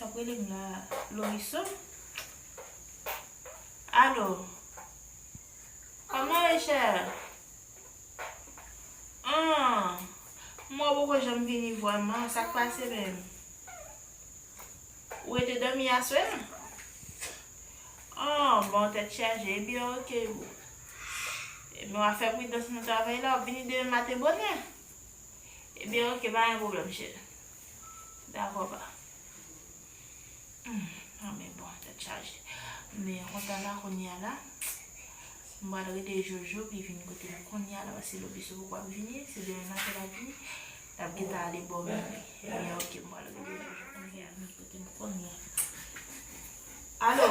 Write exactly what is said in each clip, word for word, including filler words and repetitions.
Ap rele m la, Loiso. Alo. Kòman w ye, chè? An, m wè w poko janm vini vrèman. Sa k pase menm? Ou rete dòmi aswè a? An, bon, tèt chaje. Ebyen, oke, boo. Ebyen, w a fè pridans nan travay la, w ap vini demen maten bonè. Ebyen, oke, pa gen pwoblèm, chè. Dakò, pa. Hmm, an, men bon, tèt chaje. Men kontan la kounye a la. M pral rele Jojo, pou l vin kote m kounye a la, paske Lobiso poko ap vini, se demen maten l ap vini. L ap gentan ale bò menm. Men oke, m pral rele Jojo kounye a, vin kote m kounye a. Alo?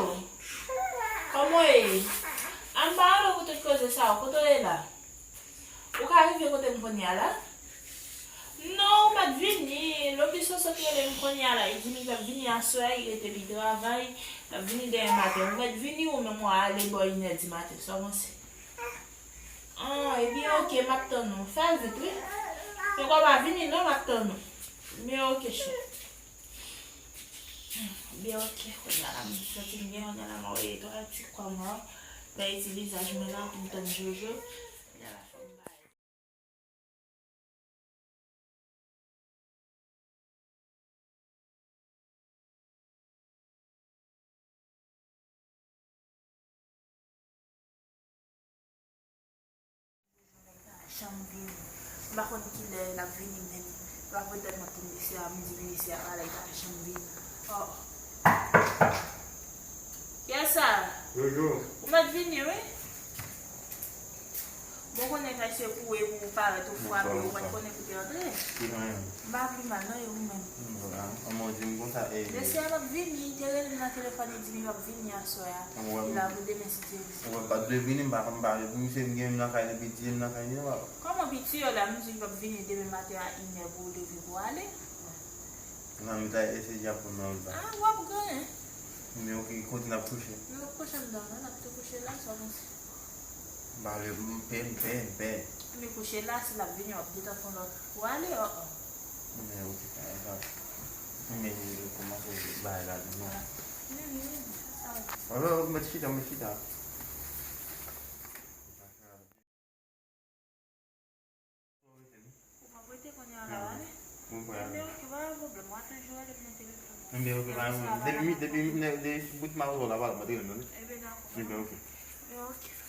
Kòman w ye? An, m pa rele w pou tout koze sa yo, kote w ye la? Ou ka rive kote m kounye a la? Non, ou mèt vini. Lobiso sot rele m kounye a la. Li di m li p ap vini aswè a, li rete li travay. L ap vini demen maten. Ou mèt vini ou menm, ou ale bò inè di maten. Sa w panse? An, ebyen, oke, m ap tann ou. Fè l vit, wi. Poko pa vini, non, m ap tann ou. Men oke, chè. Ebyen, oke, kounye a la, m santi m gen, kounye a la, m ap voye twa ti kòb mwen. Fè ti vizaj mwen la, pou m tann Jojo. Kounye a la, fò m bay. Janm vini. M pa konn kilè l ap vini menm. L ap retèt mwen pou misye a, m di misye a pa la, li pa janm vini. Oh. Kiyès sa? Jojo. Ou mèt vini, wi. Bon, konnen kay se kouri pou ou parèt ou frape, ou mèt konnen pou te antre. M pa pi mal, non, e ou menm? An mò di m konsa, e. Mesye a p ap vini, li te rele m nan telefòn, li di m li p ap vini aswè a. Li la pou demen si Dye vle. Ou wè, m pa t dwe vini, m pa, m pa vle pou misye, m gen m nan kay depi di m nan kay li an, papa. Kòman piti yo la, m di li p ap vini demen maten a inè pou ou leve pou w ale? Nan mi ta eseye ap pran nan la. Ah, w ap gen. Men oke, kote n ap kouche? Nou p ap kouche anndan, non, n ap tou kouche la, sa w panse? M pa vle, m pè, m pè, m pè. Men kouche la, si l ap vini, w ap gentan fè yon lòt. Ou ale, oh, oh. Men oke, pa grav. Men kòmanse bay la, non. Wi, wi, wi, sa. Wè, wè, wè, mèt chita, mèt chita. Ou p ap rete kounye a la, ale? Mwen prè ale. Ebyen, oke, pa gen pwoblèm. W a toujou rele m nan telefòn. Ebyen, oke, pa gen pwoblèm. Depi, depi, depi bout mawozo la, pa mwen te rele m, tande? Ebyen, dakò. Ebyen, oke. Ebyen, oke.